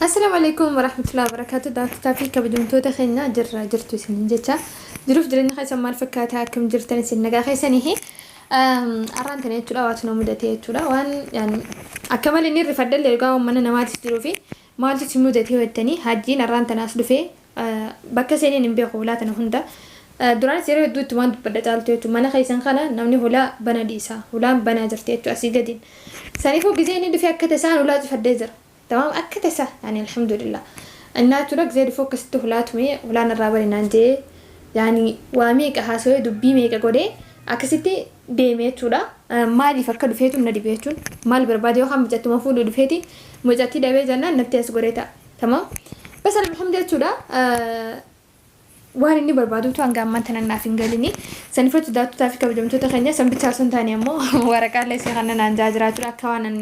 Assalaamu alaikum warahmatullahi wabarakatuh. Daawwattoota fi kabajamtoota keenya jirra jirtu isiniin jecha. Jiruuf jireenya keessan maal fakkaata, akkam jirtan, isin nagaa keessanii? Arraan tana jechuudha waatu na mudate jechuudha. Waan yaani akka malee inni rifadhallee dhugaa waan mana namaatis jiruu fi maaltu si mudate jettanii, hajjiin arraan tanaas dhufee bakka seeneen hin beeku hulaa tana hunda. Duraanis yeroo hedduu itti waan dubbadha caaltu jechuudha. Mana keessan kana namni hulaa bana dhiisa. Hulaan banaa jirti jechuudha asii gadiin. Saniifuu gizee inni dhufee akka tasaan hulaa cufadhee jira. Tamaam, akka tasaa yaani alhamdulillah. Innaa jechuudha gizee dhufuu akkasitti hulaa tumee hulaan irraa bane naan jee, yaani waa meeqa haasawee, dubbii meeqa godhee akkasitti deeme jechuudha. Maaliif akka dhufeetu na dhibe jechuun, maal barbaade? Yookaan mucattuma fuudhuu dhufeeti mucattii dhabee jennaan natti as godhee ta'a. Tamaam. Bas alhamdulillah jechuudha. Waan inni barbaadutu hanga ammaan tana naaf hin galini. Sanifatu daawwattotaa fi kabajamtoota keenya, san bichaa osoo hin taane ammoo waraqaalee isii kana naan jaa jiraachuudha, akka waan an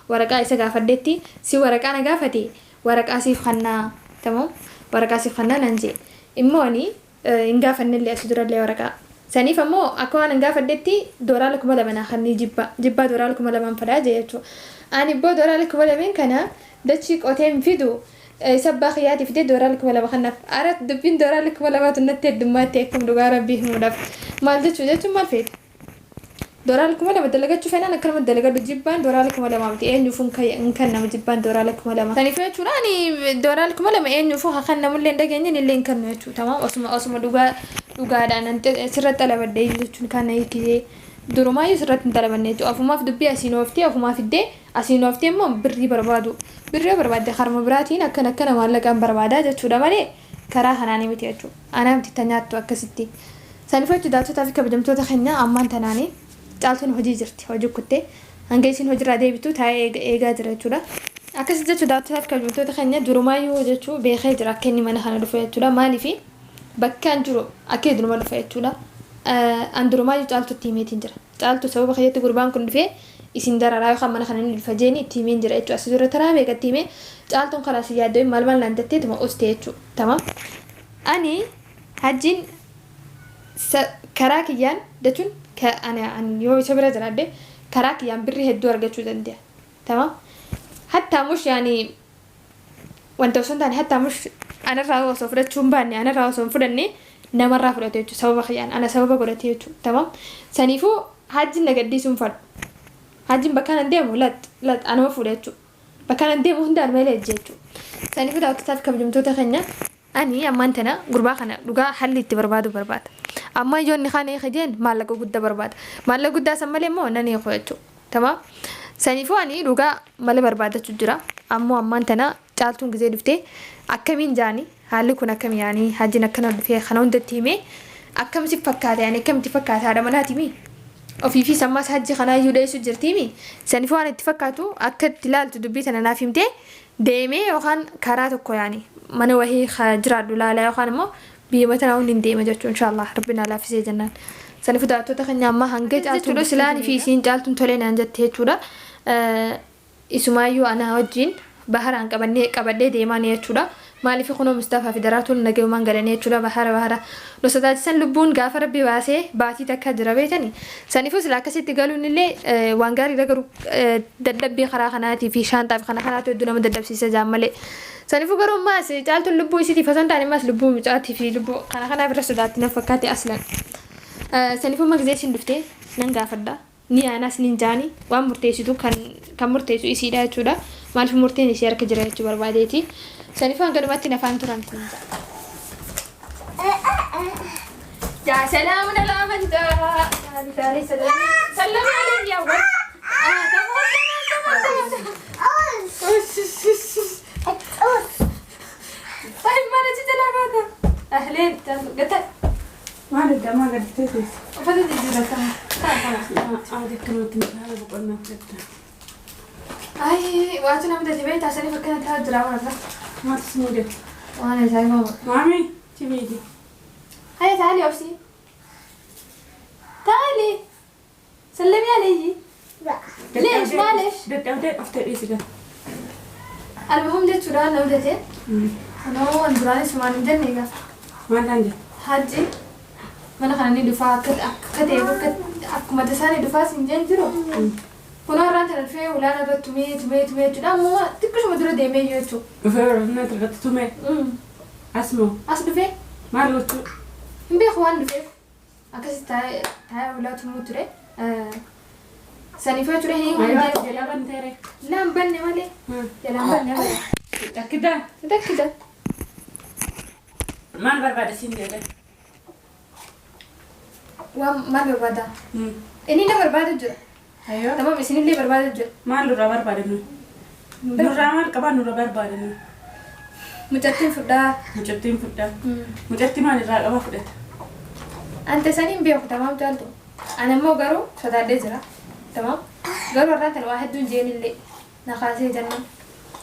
waraqaa isa gaafadhetti. Si waraqaa na gaafate, waraqaa siif kannaa, tamam, waraqaa siif kannaa naan jee. Immoo ani hin gaafannellee asii durallee waraqaa. Saniif ammoo akka waan an gaafadhetti dooraala 2000 naa kannii, jibbaa jibbaa dooraala 2000 fadhaa jee jechuudha. Ani ibboo dooraala 2000 kana dachii qotee hin fidu. Isa abbaa kiyyaatii fidee dooraala 2000 kanaaf. Ara dubbiin dooraala 2000tu natti heddummaatti akkam dhugaa rabbii himuudhaaf. Maal jechuu jechuun maal feete? Dooraala 2000 dalagachuu fenaan akkanuma dalagadhu, jibbaan dooraala 2000 miti, eenyuufuu hin kennamu jibbaan dooraala 2000. Saniifuu jechuudha ani dooraala 2000 eenyuufuu haa kennamullee hin dhageenye, illee hin kennu jechuudha. Tamaam, osuma dhugaa dhugaadhaan sirratti xalabadhee jechuun kan hiikisee durumaayyuu sirratti hin xalabanne jechuudha. Ofumaaf dubbii asiin ooftee ofumaa fiddee asiin ooftee immoo birrii barbaadu. Birrii yoo barbaadde karuma biraatiin akkana akkana maallaqaan barbaadaa jechuudha malee karaa kanaanii miti jechuudha. Anaa miti ta nyaattu akkasitti. Saniifuu jechuudha daawwattoota fi kabajamtoota keenya, ammaan tanaanii caaltuun hojii jirti. Hojii kuttee hanga isiin hojiirraa deebitu taa'ee eegaa jira jechuudha. Akkasii jechuudha daawwattoota fi kabajamtoota keenya, durumaayyuu jechuu beekee jira akka inni mana kana dhufu jechuudha. Maaliifi bakka an jiru akka duruma dhufa jechuudha. An durumaayyuu caaltutti himeetiin jira. Caaltu sababa kiyyatti gurbaan kun dhufee isin dararaa yookaan mana kana inni dhufa jeeni itti himeen jira jechuudha. Asii dura taraa meeqa itti himee, caaltuun karaa si yaaddoo maal maal naan jetteetuma uste jechuudha. Tamam. Ani hajjiin karaa kiyyaan jechuun ani yoo isa bira jiraadhe karaa kiyyaan birrii hedduu argachuu danda'a. Tamam. Hattaa mush yaani wanta osoo hin taane, hattaa mush anarraa osoo fudhachuu hin baanne, anarraa osoo hin fudhanne namarraa fudhate jechuudha, sababa kiyyaan ana sababa godhate jechuudha. Tamam. Saniifuu hajjiin na gadhiisuu hin fadhu. Hajjiin bakka anan deemu lat lat anuma fuudha jechuudha. Bakka anan deemu hunda anuma illee jechuudha. Saniifuu daawwattootaa fi kabajamtoota keenya, ani ammaan tana gurbaa kana dhugaa halli itti barbaadu barbaada. Amma yoo inni kaan hiike jeen maallaqa guddaa barbaada. Maallaqa guddaa san malee immoo nan hiiku jechuudha. Tamam. Saniifuu ani dhugaa mala barbaadachuu jira. Ammoo ammaan tana caaltuun gizee dhuftee akkamiin jaani, haalli kun akkam, yaani hajjiin akkana dhufee kana hundatti himee akkam si fakkaata, yaani akkamitti fakkaata, haadha manaati mi? Ofii fi sammaas hajji kanaa iyyuu dheessu jirtiimi. Saniifuu waan itti fakkaatu akka itti ilaaltu dubbii tana naaf himtee deemee yookaan karaa tokko yaani mana wahii jiraadhu ilaalaa yookaan immoo biyya tanaa hundi hin deema jechuun, inshallah rabbi naa laaffisee jennaan. Saniifuu daawwattoota keenya, ammaa hanga caaltuun silaanii fi isiin caaltuun tolee naan jette jechuudha. Isumaayyuu anaa wajjin baharaan qabannee qabadhee deemaan jechuudha. Maaliif kunoo Mustafaa fi Daraartuun nagayumaan galanii jechuudha, bahara bahara. Nu sodaachisan, lubbuun gaafa rabbi baasee baatii takka jira beekani. Saniifuu sila akkasitti galuun illee waan gaariidha, garuu dadhabbii karaa kanaatii fi shaanxaa fi kana kanaatu hedduu nama dadhabsiisa jaan malee. Saniifuu garuu ammaas caaltuun lubbuu isiitiif osoo hin taane ammaas lubbuu mucaatii fi lubbuu kana kanaaf irra sodaatti na fakkaate aslan. Saniifuu amma gizee isin dhuftee nan gaafadha. Ni aanaas nin jaani, waan murteessitu kan murteessu isiidha jechuudha. Maaliif murteen isii harka jira jechuu barbaadeeti. Saniifuu hanga dhumatti nafaan turan kun. يا سلام على من جاء. تعالي سلمي سلمي علي يا ولد. آه تمام تمام تمام تمام. طيب ما انا جيت العب هذا. اهلين قلت Maal adda maal additee teesse? Uffata jijjiirrata. Adi akkanumatti haala boqonnaa fudhatta. Ay, waatu nama dadi beektaa, saniif akkana ta'aa jira warra. Maaltu si mudate? Waan ajaa'ibaa. Maami, cimeeti. هيا تعالي أوسي، تعالي سلمي علي. ليش معلش؟ Dadhabdee dhuftee dhiisi gara. المهم jechuudha na mudate. Kunoo waan duraanis waan hin jenne egaa. Maal taan jette? Hajji mana kana ni dhufaa, akka ta'e akka akkuma tasaa ni dhufaas hin jeen jiru. Kun har'aan tana dhufee ulaana irratti tumee tumee tumee jechuudha. Ammoo xiqqishuma dura deemee iyyuu jechuudha. Dhufee Oromiyaa irratti tumee asmoo As dhufee maal gochuu? Hin beeku waan dhufeef. Akkasitti taa'ee taa'ee ulaa tumuu ture. Saniif jechuudha hin Maayii jalaa banteere. Laan banne malee. Jalaan banne malee. Takkidaa. Takkida. Maal barbaada siin jedhe? Waan maal barbaada? Inni na barbaadu jira. Ayyoo. Tamam, isinillee barbaadu jira. Maal nurraa barbaada nuyi? Nurraa maal qabaa nurraa barbaada nuyi? Mucattiin fudhaa. Mucattiin fudhaa. Mucattii maal irraa qabaa fudhata? Ante saniin beeku, tamaam caaltu. Ani immoo garuu sodaadhee jira. Tamaam. Garuu har'aan tana waa hedduun jeenillee. Na kaasee jennaan.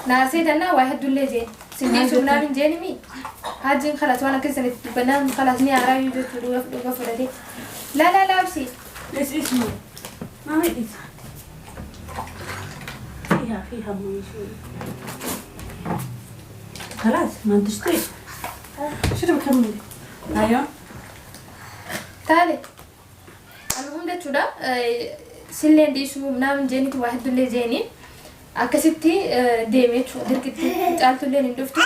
Na arsee jennaan waa hedduullee jeen. Sin naan hin jeenimi. Hajjiin خلاص waan akkasii sanitti dubbannaan خلاص ni aaraayyuu jechuu dhuga dhuga fudhatee. Laa laa laabsi. إيش اسمه؟ ما هي إيش؟ فيها فيها مو شوي. خلاص ما تشتري. شو بكمل؟ ايوه. Taale. Almuhim jechuudha. Silleen dhiisuu naamin jeenitu waa hedduullee jeeni. Akkasitti deeme jechuudha dirqitti caaltulleen hin dhuftu.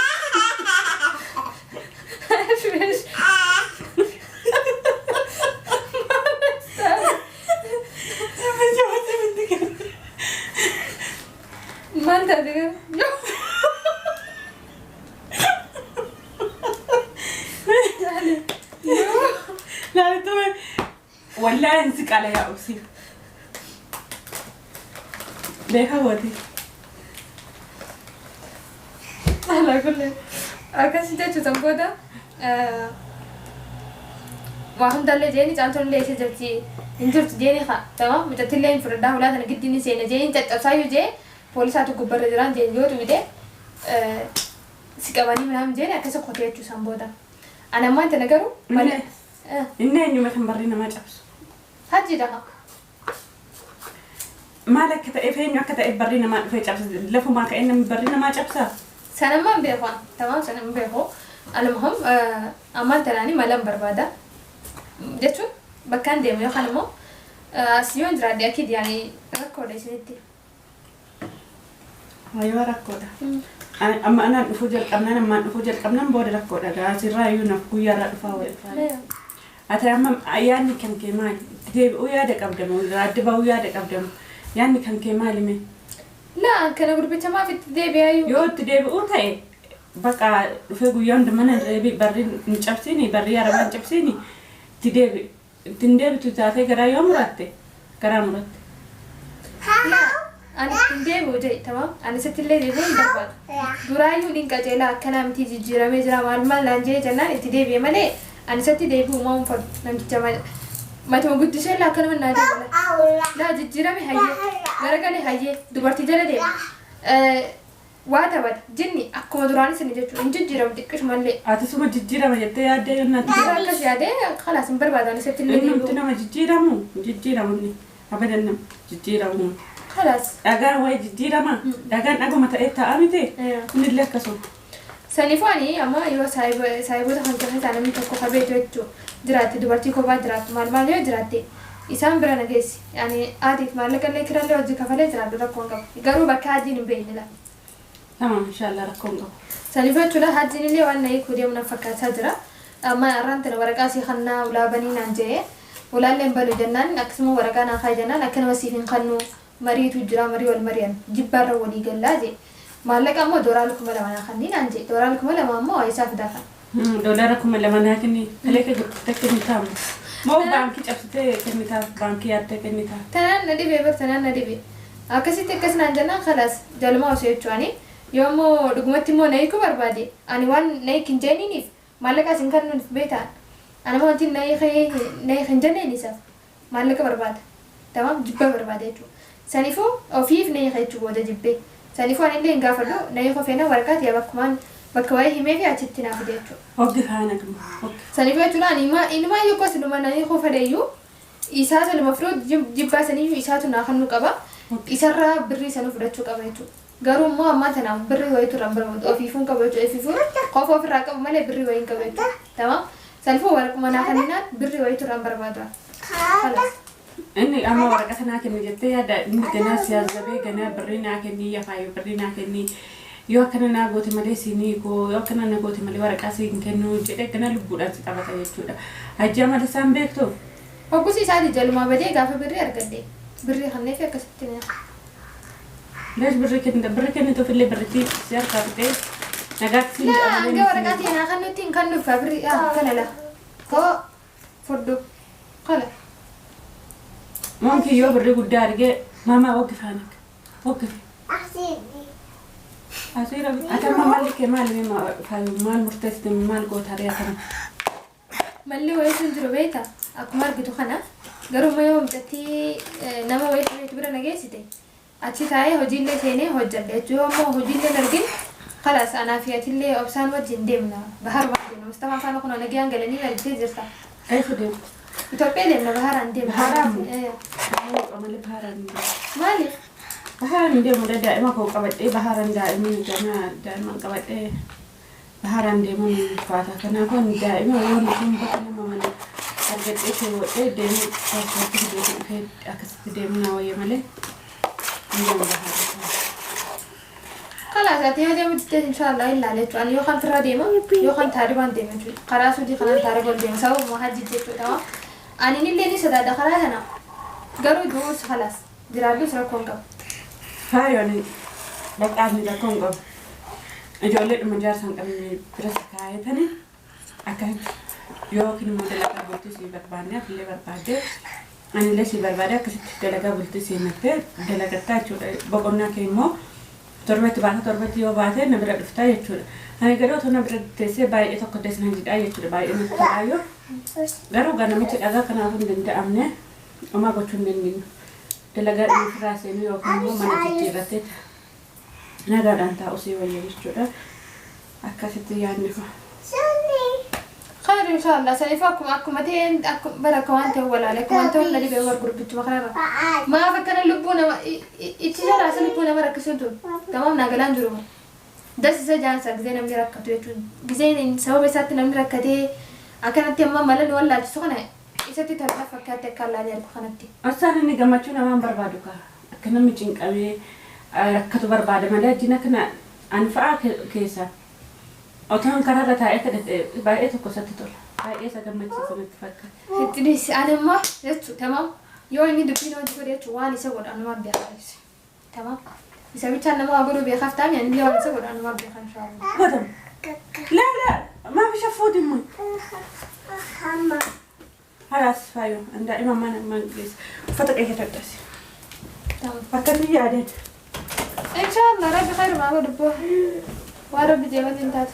Maal taate garuu? لا تمام والله انسك على يا أوسي ليه هودي؟ Ala kulle. Akkasi jechuudha booda waa hundallee jeeni caaltuun illee isa jirti hin jirtu jeeni haa tamam, mucattillee hin fudhadhaa hulaa sana giddiin seena jeeni caccabsaayyuu jee poolisaatu gubbarra jiraan jeen yoo tuwite si qabanii minaamin jeeni akkasa qotee jechuu san booda. Ani ammaan tana garuu malee Inni eenyuma kan barri namaa cabsu? Hajjiidha. Maal akka ta'eef eenyu akka ta'eef barri namaa dhufee cabsa? Lafumaa ka'ee namni barri namaa cabsaa? Sanammaan beeku, tamam, sanan beeku. Almuhim ammaan tanaani malan barbaada jechuun bakkaan deemu yookaan immoo as yoon jiraadhe akid yaani rakkoodha isinitti. Waayoo, rakkoodha. Amma anaan dhufuu jalqabnaan, ammaan dhufuu jalqabnaan booda rakkoodha. Asirraa iyyuu naaf guyyaarraa dhufaa wayii. Ati amma yaadni kan kee maali? Itti deebi'uu yaada qabdamu? Adda bahuu yaada qabdamu? Yaadni kan kee maali mee? Laa, kana gurbicha maaf itti deebi'aayyuu? Yoo itti deebi'uu ta'e bakka dhufee guyyaa hunda mana reebi barri hin cabsiini, barrii arabaa hin cabsiini, itti deebi. Itti hin deebitu taatee garaa yoo muratte garaa muratte. Laa, ani ittiin deebi'u jedhe, tamam, ani isatti illee deebi'uu hin barbaadu. Duraayyuu ni qajeelaa akkanaa miti, jijjiiramee jira, maal maal naan jee jennaan itti deebi'e malee ani isatti deebi'u maa hin fadhu namticha malee. Matuma guddisee laa akkanuma naa deebi'a. Laa, jijjiirame hayyee, garagale hayyee, dubartii jala deema. Waa taphata jinni akkuma duraanis ni jechuudha, hin jijjiiramu xiqqishumallee. Ati suma jijjiirama jettee yaaddee yoo naatti Dura akkas yaadee خلاص hin barbaadu ani isatti illee Innumti deebi'u. nama jijjiiramu jijjiiramu inni abadan nama jijjiiramu. خلاص. Dhagaan wayi jijjiirama, dhagaan dhaguma ta'ee ta'a miti, innillee akkasuma. Saniifuu ani amma yoo saayiboota kan keessaa namni tokko kabeetu jechuun jiraatte, dubartii kophaa jiraattu maal maal yoo jiraatte, isaan bira na geessi. Ani haatiif maallaqa illee kirallee hojii kafalee jiraadhu, rakkoon qabu. Garuu bakka hajjiin hin beekne la. Tamam, inshallah rakkoon qabu. Saniifuu jechuudha hajjiin illee waan na hiikuu deemu na fakkaachaa jira. Amma har'aan tana waraqaa sii kannaa ulaa banii naan jedhee ulaallee hin banu jennaan, akkasuma waraqaa naa kaayi jennaan, akka nama siif hin kannu, mariitu jira, marii wal mari'an jibbaarra walii gallaa jee. Maallaqa ammoo $2,000 naa kannii naan jee, $2,000 ammoo isaa fidaa kan. $2,000 naa kenni, kalee kee gurgurtee kennitaamu. Moo baankii cabsitee kennitaaf, baankii yaaddee kennitaaf? Tanaan na dhibee bar, tanaan na dhibee. Akkasitti akkas naan jennaan خلاص jalumaa osoo jechuuni yoo immoo dhugumatti immoo na hiikuu barbaade, ani waan na hiik hin jeeniiniif maallaqa isin kennuuf beektaan. Ani immoo wanti na hiik hin jenneen isaaf maallaqa barbaada. Tamaam, jibba barbaada jechuudha. Saniifuu ofiif na hiika jechuu booda jibbee. Saniifuu ani illee hin gaafadhu, na hiikuu feena waraqaa ta'e bakkumaan bakka waa'ee himee fi achitti naa fide jechuudha. Hoggi faana gama. Hoggi. Saniifuu jechuudha ani inumaa yoo siluma na hiikuu fedheyyuu isaatu lama firoo jibbaa saniyyuu isaatu naa kennuu qaba. Isarraa birrii sanuu fudhachuu qaba jechuudha. Garuu immoo ammaa tanaaf birrii wayiitu irraa hin barbaadu. Ofiifuu hin qabu jechuudha. Ofiifuu qofa ofirraa qabu malee birrii wayii hin qabu jechuudha. Tamaam. Saniifuu waraquma naa kenninaan birrii wayiitu irraa hin barbaadu. خلاص. Inni amma waraqata naa kenni jettee yaada inni ganaa si azzabee ganaa birrii naa kenni yafaayyoo birrii naa kenni yoo akkana naa goote malee siinii koo yoo akkana na goote malee waraqaa siin kennu jedhee ganaa lubbuudhaan si taphata jechuudha. Hajji amala isaan beektu. Hoggusi isaati jalumaa badee gaafa birrii argadhe birrii kannee fi akkasitti na. Lees birrii kennita birrii kennituuf illee birritti si harkaa fixee nagaatti siin Laa jedha malee hanga inni waraqaa siin ta'e naa kan nutti hin kennuuf kaa birrii kana la. Koo fudhu qala. Monkii yoo birrii guddaa argee maamaa waggi faanak waggi. Ati amma malli kee maali maal murteessite maal goota ari'a kana? Malli wayii sun jiru beekta akkuma argitu kana garuu yoo mucattii nama wayii dhabeetu bira na geessite achi taa'ee hojiillee seenee hojjedha jechuudha. Yoo ammoo hojiillee hin argin خلاص anaa fi atillee obsaan wajjin deemna baharumaan deemna. Mustafaa faana kun nagaan galanii argitee jirta. Eessa deemu? Itoophiyaa deemna baharaan deemna. Baharaan? Eh, Malee baharaan hin deemu. Maaliif? Baharaan hin deemu daa'ima koo qabadhee baharaan daa'imni ganaa daa'imman qabadhee baharaan deemuun hin ulfaata. Kanaafuu ani daa'ima waan kun bakka nama mana argadhee keewwadhee deemuu paaspoortii fideetu dhufee akkasitti deemuu naa wayya malee hin deemu baharaan. خلاص ati yoo deemu diddees inshallah ilaala jechuudha. Ani yookaan firra deema yookaan taaribaan deema jechuudha. Karaa suudii kanaan taaribaan deema sababuma hajji jechuudha. Ani illee ni sodaadha karaa kana. Garuu du'uus خلاص jiraadhus rakkoo hin qabu. Faayoon dhaqaafni rakkoo hin qabu. Ijoollee dhuma jaarsa hin qabne bira si kaayatanii akkasitti yookiin immoo dalagaa bultii sii barbaanne afillee barbaadde anillee sii barbaade akkasitti dalagaa bultii sii mattee dalagattaa jechuudha. Boqonnaa kee immoo torbatti baata torbatti yoo baate na bira dhuftaa jechuudha. Ani garuu otoo na bira teessee baay'ee tokko deesna jidhaa jechuudha. Baay'ee natti tolaayyoo. Garuu gaa namichi dhagaa kanaafuu hin danda'amne homaa gochuu hin dandeenyu. Dalagaa dhuma ofirraa seenuu yookiin immoo mana jijjiirrattee nagaadhaan taa'u sii wayya jechuudha. Akkasitti yaadni kun. خير إن شاء الله saniif akkuma ta'een akkuma bara akka waan ta'e walaale akkuma waan ta'e na dhibee war gurbichuma kanarra. Maaf akkana lubbuu nama ichi jalaa isa lubbuu nama rakkisuun tun gamaam naa galaan jiru. Das isa jaansa gisee namni rakkatu jechuun giseen sababa isaatti namni rakkatee akkanatti amma mala nu wallaalchisu kana isatti tolaa fakkaatti akka allaalee argu kanatti. Osaan inni gammachuu namaan barbaadu kaa akka namni cinqamee rakkatu barbaada malee ajjina kana ani fa'aa keessa otoon karaarra taa'ee kadhate baay'ee tokko isatti tola. Baay'ee isa gammachiisa natti fakkaata. Itti dhiisi ani immoo jechuun tamam yoo inni dubbii nama godhe jechuun waan isa godhu anumaan beekaa tamam isa bichaan nama waa godhuu beekaaf ta'an ani illee waan isa godhu anumaan beekaa inshaallah. Godham. لا لا ما في شفوت امي. خلاص فايو دائما ما نقيس فتك ايه تدرسي. Tamam. فكرني يا دين. Inshallah rabbi khayr maa godhu boo waa rabbi jeebatiin taate.